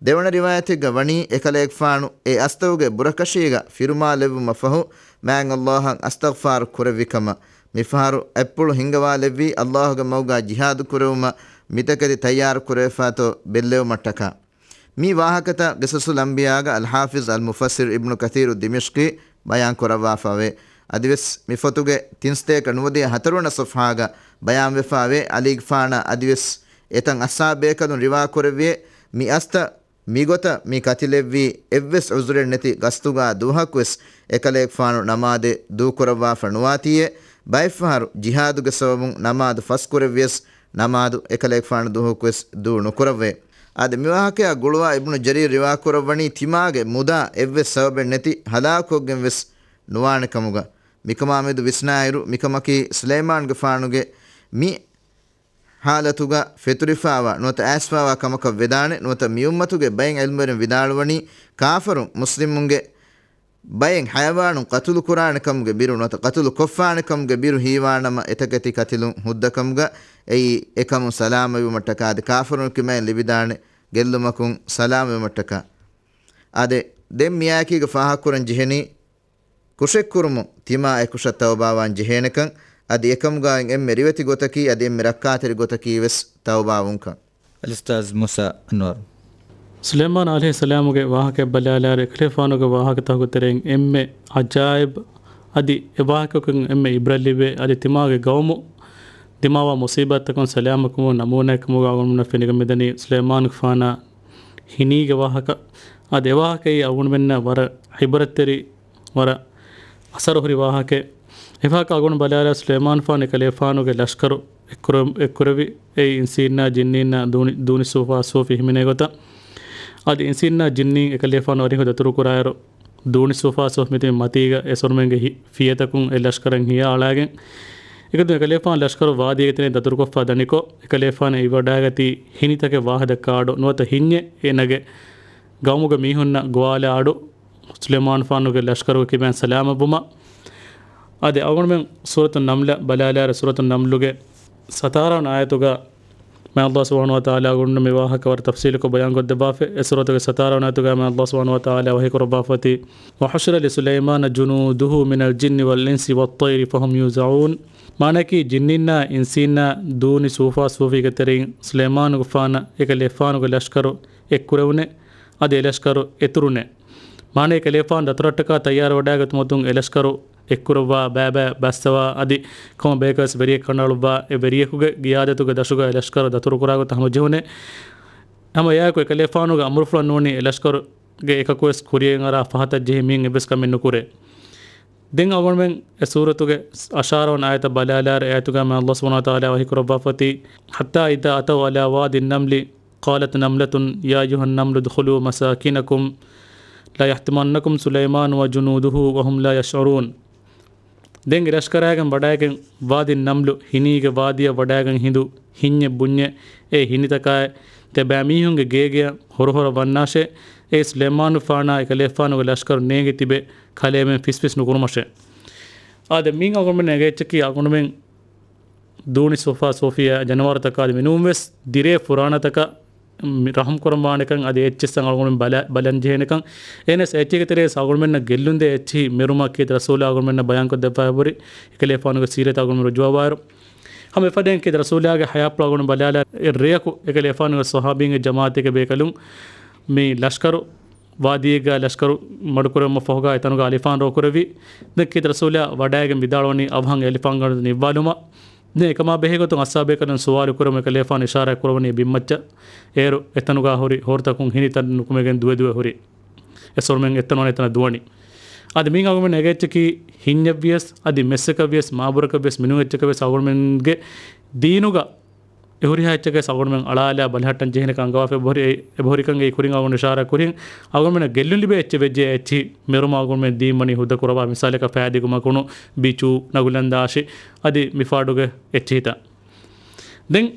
ދެވަނަ ރިވާޔަތެއްގަ ވަނީ އެކަލޭގެފާނު އެ އަސްތަކުގެ ބުރަކަށީގަ ފިރުމާލެއްވުމަށް ފަހު މާތް އައްލާހަށް އަސްތަޣްފާރު ކުރެއްވި ކަމަށް. މިފަހަރު އަތްޕުޅު ހިންގަވާލެއްވީ އައްލާހުގެ މަގުގަ ޖިހާދު ކުރެވުމަށް މިތަކެތި ތައްޔާރު ކުރެވިފާތޯ ބެއްލެވުމަށްޓަކާ. މި ވާހަކަތައް ޤިޞަޞުލް އަންބިޔާގަ އަލްޙާފިޒް އަލްމުފައްސިރު އިބްނު ކަޘީރު ދިމިޝްޤީ ބަޔާން ކުރައްވާފައެވެ. އަދިވެސް މި ފޮތުގެ ތިންސަތޭކަ ނުވަދިހަ ހަތަރުވަނަ ޞަފްޙާގަ ބަޔާންވެފައެވެ. ޢަލީގެފާނަށް އަދިވެސް އެތަން އަޞްޙާބު ބޭކަލުން ރިވާ ކުރެއްވިއޭ، މި އަސްތަ މިގޮތަށް މި ކަތިލެއްވީ އެއްވެސް ޢުޛުރެއް ނެތި ގަސްތުގާ ދުވަހަކުވެސް އެކަލޭގެފާނު ނަމާދެއް ދޫކުރައްވާފަ ނުވާތީއޭ، ބައެއްފަހަރު ޖިހާދުގެ ސަބަބުން ނަމާދު ފަސްކުރެއްވިޔަސް ނަމާދު އެކަލޭގެފާނު ދުވަހަކުވެސް ދޫ ނުކުރައްވައޭ. އާދެ، މިވާހަކަޔާ ގުޅުވާ އިބްނު ޖަރީރު ރިވާކުރައްވަނީ ތިމާގެ މުދާ އެއްވެސް ސަބަބެއް ނެތި ހަލާކުކޮށްގެން ވެސް ނުވާނެ ކަމުގަ. މިކަމާ މެދު ވިސްނާއިރު، މިކަމަކީ ސުލައިމާނުގެފާނުގެ މި ޙާލަތުގަ ފެތުރިފާވާ ނުވަތަ އައިސްފާވާ ކަމަކަށް ވެދާނެ. ނުވަތަ މި އުއްމަތުގެ ބައެއް ޢިލްމުވެރިން ވިދާޅުވަނީ، ކާފަރުން މުސްލިމުންގެ ބައެއް ޙަޔަވާނުން ޤަތުލު ކުރާނެ ކަމުގެ ބިރު ނުވަތަ ޤަތުލު ކޮށްފާނެ ކަމުގެ ބިރު ހީވާނަމަ، އެތަކެތި ކަތިލުން ހުއްދަ ކަމުގަ އެއީ އެކަމުން ސަލާމަތްވުމަށްޓަކާ އަދި ކާފަރުން ކިބައިން ލިބިދާނެ ގެއްލުމަކުން ސަލާމަތްވުމަށްޓަކާ. އާދެ، ދެން މިއާއެކީގަ ފާހަގަކުރަން ޖެހެނީ، ކުށެއްކުރުމުން ތިމާ އެކުށަށް ތައުބާވާން ޖެހޭނެކަން، އަދި އެކަމުގައި އެންމެ ރިވެތި ގޮތަކީ އަދި އެންމެ ރައްކާތެރި ގޮތަކީ ވެސް ތައުބާވުންކަން. އަލްއުސްތާޛް މޫސާ އަންވަރު. ސުލައިމާން ޢަލައިހިއްސަލާމުގެ ވާހަކައެއް ބަލާލާއިރު، އެކަލޭފާނުގެ ވާހަކަތަކުގެ ތެރެއިން އެންމެ ޢަޖާއިބު އަދި އެ ވާހަކައަކުން އެންމެ ޢިބްރަތް ލިބޭ އަދި ތިމާގެ ގައުމު ދިމާވާ މުޞީބާތްތަކުން ސަލާމަތްކުރުމުގެ ނަމޫނާއެއް ކަމުގަ އަޅުގަނޑުމެންނަށް ފެނިގެން މިދަނީ ސުލައިމާނުގެފާނާ ހިނީގެ ވާހަކަ. އަދި އެ ވާހަކައީ އަޅުގަނޑުމެންނަށް ވަރަށް ޢިބްރަތްތެރި، ވަރަށް އަސަރުހުރި ވާހަކައެއް. އެ ވާހަކަ އަޅުގަނޑު ބަލާލާ ސުލައިމާނުގެފާނު އެކަލޭފާނުގެ ލަޝްކަރު އެއްކުރެ-، އެއްކުރެއްވި އެއީ އިންސީންނާ ޖިންނީންނާ ދޫނި-، ދޫނި ސޫފާ ސޫފި ހިމެނޭ ގޮތަށް. އަދި އިންސީންނާ ޖިންނީން އެކަލޭފާނު އަރިހު ދަތުރު ކުރާއިރު، ދޫނި ސޫފާ ސޫފި މިތިބި މަތީގަ އެ ސޮރުމެންގެ ހި-، ފިޔަތަކުން އެ ލަޝްކަރަށް ހިޔާ އަޅާގެން، އެގޮތުން އެކަލޭފާނު ލަޝްކަރު ވާދީގެ ތެރެއިން ދަތުރުކޮށްފަ ދަނިކޮށް، އެކަލޭފާނު އެއިވަޑާގަތީ ހިނިތަކެއް ވާހަކަ ދައްކާ އަޑު ނުވަތަ ހިންޏެއް އޭނަގެ ގައުމުގެ މީހުންނަށް ގޮވާލާ އަޑު، ސުލައިމާނުފާނުގެ ލަޝްކަރުގެ ކިބައިން ސަލާމަތްވުމަށް. އަދި އަޅުގަނޑުމެން ސޫރަތު ނަމްލަ ބަލާލާއިރު، ސޫރަތު ނަމްލުގެ ސަތާރަ ވަނަ އާޔަތުގަ މާތް ﷲ ސުބްޙާނަހޫ ވަތަޢާލާ އަޅުގަނޑުމެން މި ވާހަކަ ވަރަށް ތަފްޞީލުކޮށް ބަޔާންކޮށްދެއްވާފަ. އެ ސޫރަތުގެ ސަތާރަ ވަނަ އާޔަތުގަ މާތް ﷲ ސުބްޙާނަހޫ ވަތަޢާލާ ވަޙީކުރައްވާފައޮތީ، وحشر لسليمان جنوده من الجن والإنس والطير فهم يوزعون. މާނައަކީ، ޖިންނީންނާ އިންސީންނާ ދޫނި ސޫފާ ސޫފީގެ ތެރެއިން ސުލައިމާނުގެފާނަށް އެކަލޭފާނުގެ ލަޝްކަރު އެއްކުރެވުނޭ، އަދި އެ ލަޝްކަރު އެތުރުނޭ. މާނައީ، ކަލޭފާނު ދަތުރަށްޓަކާ ތައްޔާރުވަޑައިގަތުމަށް އެ ލަޝްކަރު އެއްކުރައްވާ، ބައިބައި ބައްސަވާ، އަދި ކޮންމެ ބަޔަކަސް ވެރިޔެއް ކަނޑައަޅުއްވާ، އެ ވެރިޔަކުގެ ގިޔާދަތުގެ ދަށުގައި ލަޝްކަރު ދަތުރުކުރާގޮތަށް ހަމަޖެހުނޭ. ހަމަ އެއާއެކު އެކަލޭފާނުގެ އަމުރުފުޅަށް ނޫނީ އެ ލަޝްކަރުގެ އެކަކުވެސް ކުރިޔަށް އަރާ ފަހަތަށް ޖެހި މީން އެއްވެސް ކަމެއް ނުކުރޭ. ދެން އަޅުގަނޑުމެން އެ ސޫރަތުގެ އަށާރަ ވަނަ އާޔަތަށް ބަލާލާއިރު، އާޔަތުގަ މާތް ﷲ ސުބްޙާނަހޫ ވަތަޢާލާ ވަޙީކުރައްވާފައޮތީ، حتى إذا أتوا على واد النمل قالت نملة يا أيها النمل ادخلوا مساكنكم لا يحطمنكم سليمان وجنوده وهم لا يشعرون. ދެން އެ ލަޝްކަރާގެން ވަޑައިގެން ވާދި ނަމްލު ހިނީގެ ވާދިއަށް ވަޑައިގެން ހިނދު ހިންޏެއް ބުންޏެއް އެ ހިނިތަކާއި ތިބާމީހުންގެ ގޭގެއަށް ހުރަހުރަ ވަންނާށޭ، އެއީ ސުލައިމާނުފާނާ އެކަލޭފާނުގެ ލަޝްކަރު ނޭނގި ތިބެ ކަލޭމެން ފިސްފިސް ނުކުރުމަށޭ. އާދެ، މިއިން އަޅުގަނޑުމެން އެނގޭ އެއްޗަކީ އަޅުގަނޑުމެން ދޫނި ސޫފާ ސޫފީއާ ޖަނަވާރުތަކާ އަދި މިނޫންވެސް ދިރޭ ފުރާނަތަކަށް މި ރަޙުމް ކުރަން ވާނެކަން، އަދި އެއްޗިއްސަށް އަޅުގަނޑުމެން ބަލަ-، ބަލަން ޖެހޭނެކަން. އޭނަސް އެއްޗީގެ ތެރޭސް އަޅުގަނޑުމެންނަށް ގެއްލުންދޭ އެއްޗިހި މެރުމަށް ކީރިތި ރަސޫލާ އަޅުގަނޑުމެންނަށް ބަޔާންކޮށް ދެއްވާފަ ހުރި، އެކަލޭފާނުގެ ސީރަތަށް އަޅުގަނޑުމެން ރުޖޫޢަވާއިރު، ހަމަ އެފަދައިން ކީރިތި ރަސޫލާގެ ޙަޔާތްޕުޅު އަޅުގަނޑު ބަލާލާ އެ ރެޔަކު އެކަލޭފާނުގެ ޞަޙާބީންގެ ޖަމާޢަތެއްގެ ބޭކަލުން މި ލަޝްކަރު ވާދީއެއްގަ ލަޝްކަރު މަޑުކުރެވުމަށް ފަހުގަ އެތަނުގަ އަލިފާން ރޯކުރެއްވި. ދެން ކީރިތި ރަސޫލާ ވަޑައިގެން ވިދާޅުވަނީ އަވަހަށް އެ އަލިފާންގަނޑު ނިއްވާލުމަށް. ދެން އެކަމާ ބެހޭގޮތުން އަޞްޙާބޭކަލުން ސުވާލު ކުރަމުން އެކަލޭފާނު އިޝާރާތް ކުރަވަނީ ބިންމައްޗަށް. އޭރު އެތަނުގަ ހުރި ހޯރުތަކުން ހިނިތައް ނުކުމެގެން ދުވެ ދުވެ ހުރި. އެސޮރުމެން އެތަނު ވަނީ އެތަނަށް ދުވަނީ. އަދި މިއިން އަޅުގަނޑުމެން އެގޭ އެއްޗަކީ ހިންޏެއްވިޔަސް، އަދި މެސްއަކަށްވިޔަސް، މާބުރަކަށްވިޔަސް، މިނޫން އެއްޗަކަށްވިޔަސް އަޅުގަނޑުމެންގެ ދީނުގަ އެ ހުރިހާ އެއްޗަކަށް އަޅުގަނޑުމެން އަޅާލާ ބަލަހައްޓަން ޖެހޭނެކަން އަންގަވާފަ އެބަހުރި-، އެބަހުރިކަން އެ ކުރިން އަޅުގަނޑު އިޝާރާ ކުރިން އަޅުގަނޑުމެންނަށް ގެއްލުން ލިބޭ އެއްޗެއް ވެއްޖެ އެއްޗިހި މެރުމަށް އަޅުގަނޑުމެން ދީން ވަނީ ހުއްދަ ކުރައްވާ މިސާލަކަށް ފައިދިގު މަގުނު ބިޗު ނަގުލަން ދާށި އަދި މިފާޑުގެ އެއްޗިހިތައް. ދެން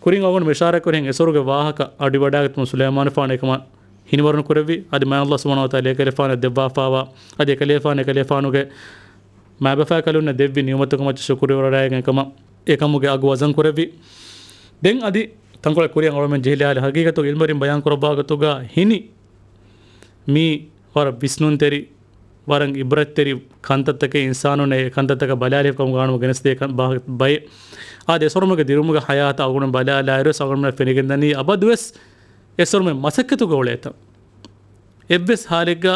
ކުރިން އަޅުގަނޑު އިޝާރާ ކުރިން އެސޮރުގެ ވާހަކަ އަޑިވަޑާގަތުމުން ސުލައިމާނުފާނު އެކަމަށް ހިނިވަރުނު ކުރެއްވި. އަދި މާތް ﷲ ސުބްޙާނަހޫ ވަތަޢާލާ އެކަލޭފާނަށް ދެއްވާފާވާ އަދި އެކަލޭފާނު އެކަލޭފާނުގެ މާބަފާކަލުންނަށް ދެއްވި ނިޢުމަތުގެ މައްޗަށް ޝުކުރުވެރިވެވަޑައިގެން އެކަމަށް އެކަމުގެ އަގު ވަޒަން ކުރެއްވި. ދެން އަދި ތަންކޮޅެއް ކުރިއަށް އަޅުގަނޑުމެން ޖެހިލާލި ހަގީގަތުގަ ޢިލްމުވެރިން ބަޔާން ކުރައްވާ ގޮތުގަ ހިނި މީ ވަރަށް ވިސްނުންތެރި، ވަރަށް ޢިބްރަތްތެރި ކަންތައްތަކެއް އިންސާނުންނަށް އެ ކަންތައްތަކަށް ބަލާލި ކަމުގަ ގާނޫނު ގެނެސްދޭ ކަން ބާ-، ބައެއް. އާދެ، އެސޮރުމުގެ ދިރުމުގެ ޙަޔާތަށް އަޅުގަނޑު ބަލާލާއިރުވެސް އަޅުގަނޑުމެން ފެނިގެންދަނީ އަބަދުވެސް އެސޮރުމެ މަސައްކަތުގަ އުޅޭތަން. އެއްވެސް ޙާލެއްގަ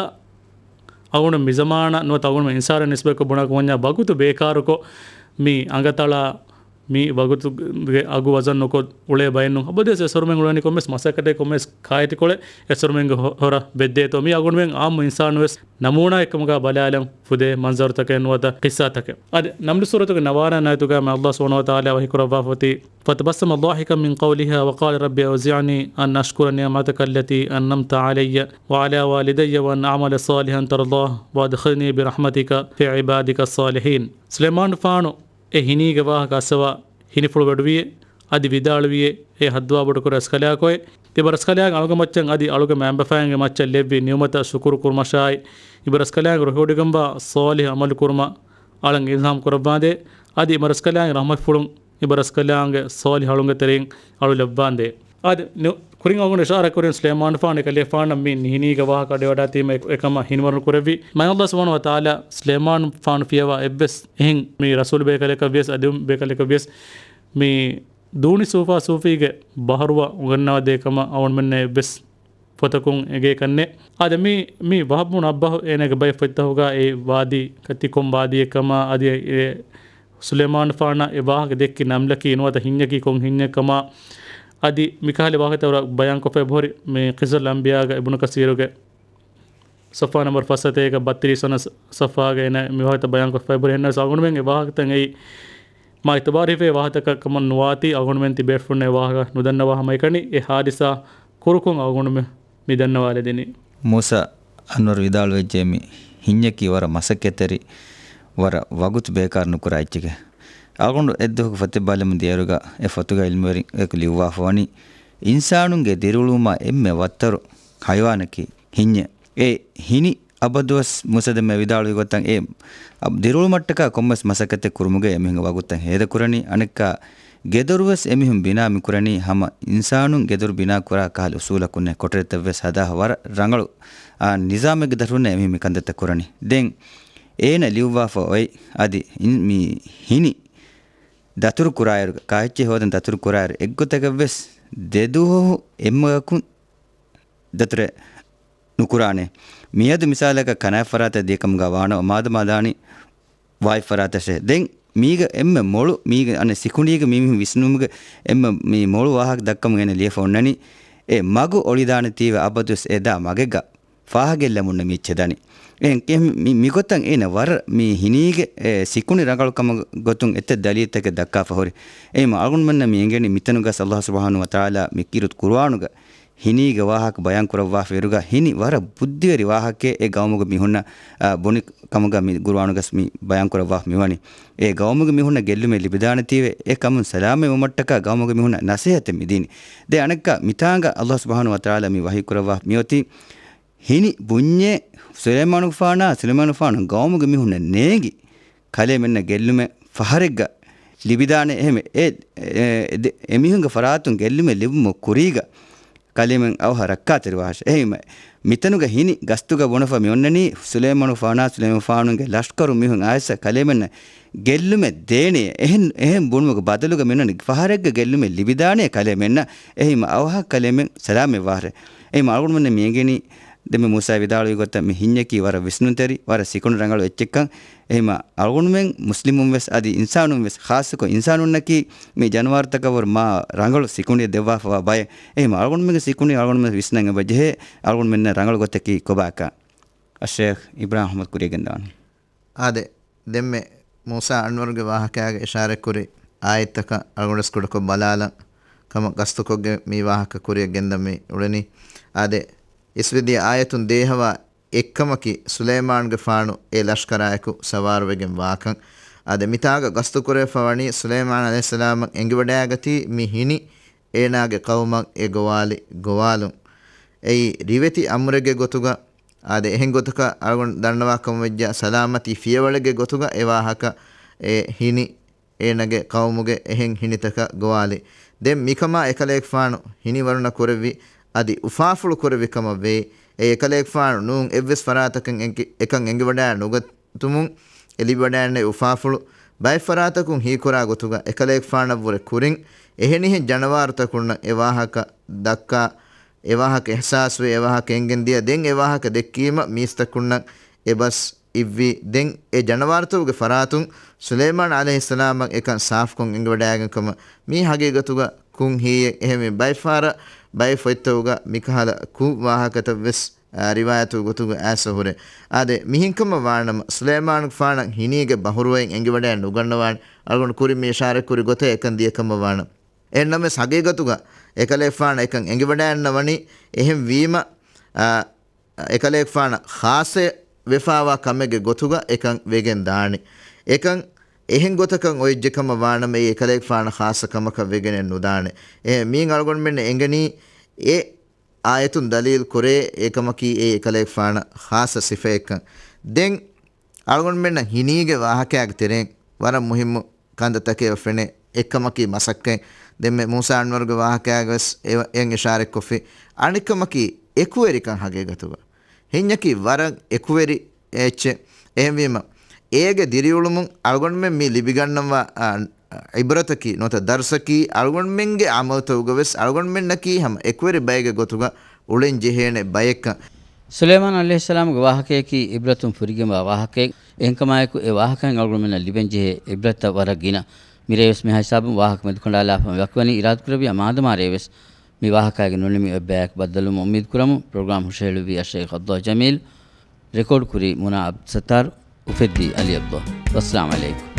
އަޅުގަނޑު މިޒަމާނަށް ނުވަތަ އަޅުގަނޑު އިންސާނަށް ނިސްބަތްކޮށް ބުނާކަމަށް ވަންޏާ ވަގުތު ބޭކާރުކޮށް، މި އަނގަތަޅާ، މި ވަގުތުގެ އަގު ވަޒަން ނުކޮށް އުޅޭ ބައެއް ނޫން. އަބަދުވެސް އެސޮރުމެން އުޅެނީ ކޮންމެސް މަސައްކަތެއް ކޮންމެސް ކާއެތިކޮޅެއް އެސޮރުމެންގެ ހޮ-، ހޮރަށް ވެއްދޭތޯ. މީ އަޅުގަނޑުމެން ޢާއްމު އިންސާނުވެސް ނަމޫނާއެއްކަމުގަ ބަލާލަން ފުދޭ މަންޒަރުތަކެއް ނުވަތަ ޤިއްޞާތަކެއް. އަދި ނަމްލު ސޫރަތުގެ ނަވާރަ ނާޔަތުގަ މާތް ﷲ ސުބްޙާނަހޫ ވަތަޢާލާ ވަޙީކުރައްވާފަ އޮތީ، فتبسم ضاحكا من قولها وقال رب أوزعني أن أشكر نعمتك التي أنعمت علي وعلى والدي وأن أعمل صالحا ترضاه وأدخلني برحمتك في عبادك الصالحين. ސުލައިމާނުފާނު އެ ހިނީގެ ވާހަކަ އައްސަވާ ހިނިފުޅުވެޑުވިއޭ، އަދި ވިދާޅުވިއޭ، އޭ ހައްދުވާ ބޮޑުކުރެ ރަސްކަލާކޮއެ، ތިބަ ރަސްކަލާނގެ އަޅުގަނޑުމެން މައްޗަށް އަދި އަޅުގަނޑު މައިންބަފައިންގެ މައްޗަށް ލެއްވި ނިޢުމަތަށް ޝުކުރު ކުރުމަށާއި، ތިބަ ރަސްކަލާނގެ ރުހިވޮޑިގެންވާ ޞާލިޙު ޢަމަލު ކުރުމަށް އަޅަން އިލްހާމް ކުރައްވާނދޭ، އަދި ތިބަ ރަސްކަލާނގެ ރަޙްމަތްފުޅުން ތިބަ ރަސްކަލާނގެ ޞާލިޙު އަޅުންގެ ތެރެއިން އަޅު ލައްވާނދޭ. އަދި ނު-، ކުރިން އަޅުގަނޑު އިޝާރާ ކުރިން ސުލައިމާނުފާނު އެކަލޭފާނަށް މި ހިނީގެ ވާހަކަ އަޑިވަޑާތީމަ އެ-، އެކަމަށް ހިނިވަރުނު ކުރެއްވި. މާތް ﷲ ސުބްޙާނަހޫ ވަތަޢާލާ ސުލައިމާނުފާނު ފިޔަވާ އެއްވެސް އެހެން މި ރަސޫލު ބޭކަލަކަށްވިޔަސް އަދި އެހެން ބޭކަލަކަށްވިޔަސް މި ދޫނި ސޫފާ ސޫފީގެ ބަހަރުވަ އުނގަންނަވަދޭ ކަމަށް އަޅުގަނޑުމެންނަށް އެއްވެސް ފޮތަކުން އެނގޭކަށްނެ. އާދެ، މި، މި ވަހަބް ބުނު އައްބަހު އޭނާގެ ބައެއް ފޮތްތަކުގަ އެ ވާދީ ތި ކޮން ވާދީއެއްކަމާ އަދި އެ ސުލައިމާނުފާނަށް އެ ވާހަކަ ދެއްކި ނަމްލަކީ ނުވަތަ ހިންޏަކީ ކޮން ހިންޏެއްކަމާ އަދި މިކަހަލަ ވާހަކަތައް ވަރަށް ބަޔާންކޮށްފަ އެބަހުރި މި ޤިޞަޞުލް އަންބިޔާގަ އިބްނު ކަސީރުގެ ޞަފްޙާ ނަމްބަރު ފަސް ސަތޭކަ ބައްތިރީސް ވަނަ ޞަ-، ޞަފްޙާގަ އޭނާ މި ވާހަކަތައް ބަޔާންކޮށްފަ އެބަހުރި. އެހެންނަމަވެސް އަޅުގަނޑުމެން އެ ވާހަކަތައް އެއީ މާ އިތުބާރު ހިފޭ ވާހަކަތަކެއް ކަމަށް ނުވާތީ އަޅުގަނޑުމެން ތިބޭފުޅުންނަށް އެ ވާހަކަ ނުދަންނަވާ ހަމައެކަނި އެ ޙާދިސާ ކުރުކޮށް އަޅުގަނޑުމެން މި ދަންނަވާލެދެނީ. މޫސާ އަންވަރު ވިދާޅުވެއްޖެ މި ހިންޏަކީ ވަރަށް މަސައްކަތްތެރި، ވަރަށް ވަގުތު ބޭކާރު ނުކުރާ އެއްޗެކޭ. އަޅުގަނޑު އެއްދުވަހަކު ފޮތެއް ބަލަމުން ދިޔައިރުގަ އެ ފޮތުގަ ޢިލްމުވެރިން އެކު ލިޔުއްވާފަ ވަނީ، އިންސާނުންގެ ދިރިއުޅުމާ އެންމެ ވައްތަރު ޙަޔަވާނަކީ ހިންޏެއް. އެ ހިނި އަބަދުވެސް މޫސާ ދެންމެ ވިދާޅުވި ގޮތަށް އެ އަ-، ދިރިއުޅުމަށްޓަކާ ކޮންމެސް މަސައްކަތެއް ކުރުމުގައި އެމީހުންގެ ވަގުތުތައް ހޭދަކުރަނީ، އަނެއްކާ ގެދޮރުވެސް އެމީހުން ބިނާ މިކުރަނީ ހަމަ އިންސާނުން ގެދޮރު ބިނާ ކުރާ ކަހަލަ އުސޫލަކުންނޭ. ކޮޓަރިތައްވެސް ހަދާ ވަރަށް ރަނގަޅު، އާ، ނިޒާމެއްގެ ދަށުންނޭ އެމީހުން މި ކަންތައްތައް ކުރަނީ. ދެން އޭނަ ލިޔުއްވާފަ އޮތް އަދި އިން-، މި ހިނި ދަތުރު ކުރާއިރު، ކާއެއްޗެއް ހޯދަން ދަތުރު ކުރާއިރު، އެއްގޮތަކަށްވެސް ދެދުވަހު އެއްމަގަކުން ދަތުރެއް ނުކުރާނެ. މިއަދު މިސާލަކަށް ކަނާތް ފަރާތަށް ދިޔަކަމުގަ ވާނަމަ މާދަމާ ދާނީ ވާތް ފަރާތަށޭ. ދެން މީގަ އެންމެ މޮޅު، މީގަ އަނެއް ސިކުނޑީގަ މީ މީހުން ވިސްނުމުގެ އެންމެ މީ މޮޅު ވާހަކަ ދައްކަމުން އޭނަ ލިޔެފަ އޮންނަނީ، އެ މަގު އޮޅިދާނެތީވެ އަބަދުވެސް އެ ދާ މަގެއްގަ ފާހަގައެއް ލަމުންނަ މީއްޗެއް ދަނީ. އެހެން މި-، މިގޮތަށް އޭނަ ވަރަށް މި ހިނީގެ އެ ސިކުނޑި ރަނގަޅު ކަމަށް ގޮތުން އެތައް ދަލީލްތަކެއް ދައްކާފަ ހުރި. އެހެން އަޅުގަނޑުމެންނަށް މި އެނގެނީ މިތަނުގަސް ﷲ ސުބްޙާނަހޫ ވަތަޢާލާ މި ކީރިތި ޤުރުއާނުގަ ހިނީގެ ވާހަކަ ބަޔާން ކުރައްވާފައިރުގަ ހިނި ވަރަށް ބުއްދިވެރި ވާހަކައެއް އެ ގައުމުގެ މީހުންނަށް، އާ، ބުނި ކަމުގަ މި ޤުރުއާނުގަސް މި ބަޔާން ކުރައްވާފަ މިވަނީ. އެ ގައުމުގެ މީހުންނަށް ގެއްލުމެއް ލިބިދާނެތީވެ، އެ ކަމުން ސަލާމަތް ވުމަށްޓަކާ ގައުމުގެ މީހުންނަށް ނަސޭހަތެއް މިދީނީ. ދެން އަނެއްކާ މިތާނގަ ﷲ ސުބްޙާނަހޫ ވަތަޢާލާ މި ވަޙީ ކުރައްވާ މިއޮތީ ހިނި ބުންޏޭ ސުލައިމާނުގެފާނާ، ސުލައިމާނުގެފާނު ގައުމުގެ މީހުންނަށް ނޭނގި ކަލޭމެންނަށް ގެއްލުމެއް ފަހަރެއްގަ ލިބިދާނެ. އެހެން އެ، އެ، އެ، ދެ-، އެމީހުންގެ ފަރާތުން ގެއްލުމެއް ލިބުމުގެ ކުރީގަ ކަލޭމެން އަވަހަށް ރައްކާތެރިވާށޭ. އެހެންވީމަ، މިތަނުގަ ހިނި ގަސްތުގަ ބުނެފަ މި އޮންނަނީ ސުލައިމާނުގެފާނާ ސުލައިމާނުގެ ލަޝްކަރު މީހުން އައިސް ކަލޭމެންނަށް ގެއްލުމެއް ދޭނެޔޭ. އެހެން، އެހެން ބުނުމުގެ ބަދަލުގަ މި އޮންނަނީ ފަހަރެއްގެ ގެއްލުމެއް ލިބިދާނެޔޭ ކަލޭމެންނަށް. އެހެންވީމަ އަވަހަށް ކަލޭމެން ސަލާމަތްވާށޭ. އެހެންވީމަ އަޅުގަނޑުމެންނަށް މި އެނގެނީ ދެންމެ މޫސާ ވިދާޅުވި ގޮތަށް މި ހިންޏަކީ ވަރަށް ވިސްނުންތެރި، ވަރަށް ސިކުނޑި ރަނގަޅު އެއްޗެއްކަން. އެހެންވީމަ އަޅުގަނޑުމެން މުސްލިމުން ވެސް އަދި އިންސާނުން ވެސް، ޚާއްޞަކޮށް އިންސާނުންނަކީ މި ޖަނަވާރުތަކަށް ވަރަށް މާ ރަނގަޅު ސިކުނޑިއެއް ދެއްވާފަވާ ބައެއް. އެހެންވީމަ އަޅުގަނޑުމެންގެ ސިކުނޑި އަޅުގަނޑުމެން ވިސްނަން އެބަ ޖެހޭ، އަޅުގަނޑުމެންނަށް ރަނގަޅު ގޮތަކީ ކޮބާކަން. އައްޝޭޚް އިބްރާހިމް އަޙްމަދު ކުރިޔަށް ގެންދަވާނެ. އާދެ، ދެންމެ މޫސާ އަންވަރުގެ ވާހަކައިގެ އިޝާރަތްކުރި އާޔަތްތަކަށް އަޅުގަނޑުވެސް ކުޑަކޮށް ބަލާލަން ކަމަށް ގަސްތުކޮށްގެން މި ވާހަކަ ކުރިޔަށް ގެންދަން މި އުޅެނީ. އާދެ، އިސްވެދިޔަ އާޔަތުން ދޭހަވާ އެއްކަމަކީ، ސުލައިމާނުގެފާނު އެ ލަޝްކަރާއެކު ސަވާރުވެގެން ވާކަން. އާދެ، މިތާގަ ގަސްތުކުރެވިފަ ވަނީ ސުލައިމާނު ޢަލައިހިއްސަލާމަށް އެނގިވަޑައިގަތީ މި ހިނި އޭނާގެ ޤައުމަށް އެ ގޮވާލި ގޮވާލުން. އެއީ ރިވެތި އަމުރެއްގެ ގޮތުގަ، އާދެ، އެހެން ގޮތަކަށް އަޅުގަނޑު ދަންނަވާ ކަމަށް ވެއްޖާ، ސަލާމަތީ ފިޔަވަޅެއްގެ ގޮތުގަ އެ ވާހަކަ އެ ހިނި އޭނަގެ ޤައުމުގެ އެހެން ހިނިތަކަށް ގޮވާލި. ދެން މިކަމާ އެކަލޭގެފާނު ހިނިވަރުނަ ކުރެއްވި އަދި އުފާފުޅު ކުރެއްވި ކަމަށް ވޭ. އެ އެކަލޭގެފާނު ނޫން އެއްވެސް ފަރާތަކަށް އެނގި-، އެކަން އެނގިވަޑައި ނުގަތުމުން އެ ލިބިވަޑައިންނެވި އުފާފުޅު ބައެއް ފަރާތަކުން ހީކުރާ ގޮތުގަ އެކަލޭގެފާނަށްވުރެ ކުރިން އެހެނިހެން ޖަނަވާރުތަކުންނަށް އެ ވާހަކަ ދައްކާ، އެ ވާހަކަ އިޙްސާސްވެ، އެ ވާހަކަ އެނގެން ދިޔަ، ދެން އެ ވާހަކަ ދެއްކީމަ މީސްތަކުންނަށް އެ ބަސް އިއްވި. ދެން އެ ޖަނަވާރުތަކުގެ ފަރާތުން ސުލައިމާނު ޢަލައިހިއްސަލާމަށް އެކަން ސާފުކޮށް އެނގިވަޑައިގެން ކަމަށް މީ ހަގީގަތުގަ ކުށް ހީއެއް. އެހެންވެ ބައެއް ފަހަރަށް ބައެއް ފޮތްތަކުގަ މިކަހަލަ ކުށް ވާހަކަތައް ވެސް، އާ، ރިވާޔަތު ގޮތުގަ އައިސް ހުރޭ. އާދެ، މިހެންކަމަށް ވާނަމަ، ސުލައިމާނުގެފާނަށް ހިނީގެ ބަހުރުވައިން އެނގިވަޑައި ނުގަންނަވާނެ. އަޅުގަނޑު ކުރިން މި އިޝާރަތްކުރި ގޮތަށް އެކަން ދިޔަ ކަމަށް ވާނަމަ. އެހެންނަމަވެސް ހަގީގަތުގަ އެކަލޭގެފާނަށް އެކަން އެނގިވަޑައިންނަވަނީ. އެހެން ވީމަ، އާ، އެކަލޭގެފާނަށް ޚާއްޞަ ވެފާވާ ކަމެއްގެ ގޮތުގަ އެކަން ވެގެން ދާނެ. އެކަން އެހެން ގޮތަކަށް އޮތް ޖެކަމަށް ވާނަމަ، އެ އެކަލޭގެފާނަށް ޚާއްޞަ ކަމަކަށް ވެގެނެއް ނުދާނެ. އެ މީން އަޅުގަނޑުމެންނަށް އެނގެނީ އެ އާޔަތުން ދަލީލް ކުރޭ އެކަމަކީ އެ އެކަލޭގެފާނަށް ޚާއްޞަ ސިފައެއްކަން. ދެން އަޅުގަނޑުމެންނަށް ހިނީގެ ވާހަކައިގެ ތެރެއިން ވަރަށް މުހިއްމު ކަންތައްތަކެއް އެބަ ފެނޭ. އެއްކަމަކީ މަސައްކަތް. ދެންމެ މޫސާ އަންވަރުގެ ވާހަކައިގަވެސް އެ-، އެއަށް އިޝާރަތްކޮށްފި. އަނެއްކަމަކީ އެކުވެރިކަން ހަގީގަތުގަ. ހިންޏަކީ ވަރަށް އެކުވެރި އެއްޗެއް. އެހެންވީމަ، އޭގެ ދިރިއުޅުމުން އަޅުގަނޑުމެން މި ލިބިގަންނަވާ، އާ، އިބްރަތަކީ ނުވަތަ ދަރުސަކީ އަޅުގަނޑުމެންގެ އަމަލުތަކުގަވެސް އަޅުގަނޑުމެންނަކީ ހަމަ އެކުވެރި ބައެއްގެ ގޮތުގަ އުޅެން ޖެހޭނެ ބައެއްކަން. ސުލައިމާނު ޢަލައިހިއްސަލާމުގެ ވާހަކަޔަކީ އިބްރަތުން ފުރިގެންވާ ވާހަކައެއް. އެހެންކަމާއެކު، އެ ވާހަކައިން އަޅުގަނޑުމެންނަށް ލިބެންޖެހޭ އިބްރަތްތައް ވަރަށް ގިނަ. މިރޭވެސް މިހާ ހިސާބުން ވާހަކަ މެދުކަނޑާލާފަ މި ވަކިވަނީ. އިރާދަކުރެއްވިޔާ މާދަމާރޭވެސް މި ވާހަކައިގެ ނުނިމި އޮތް ބަޔަކަށް ބައްދަލުވުމަށް އުއްމީދު ކުރަމުން. ޕްރޮގްރާމް ހުށަހެޅުއްވީ އައްޝައިޚް ޢަބްދުﷲ ޖަމީލް. ރެކޯޑް ކުރީ މުނާ ޢަބްދުއްސައްތާރު. އުފެއްދީ ޢަލީ ޢަބްދުﷲ. ވައްސަލާމް ޢަލައިކުމް.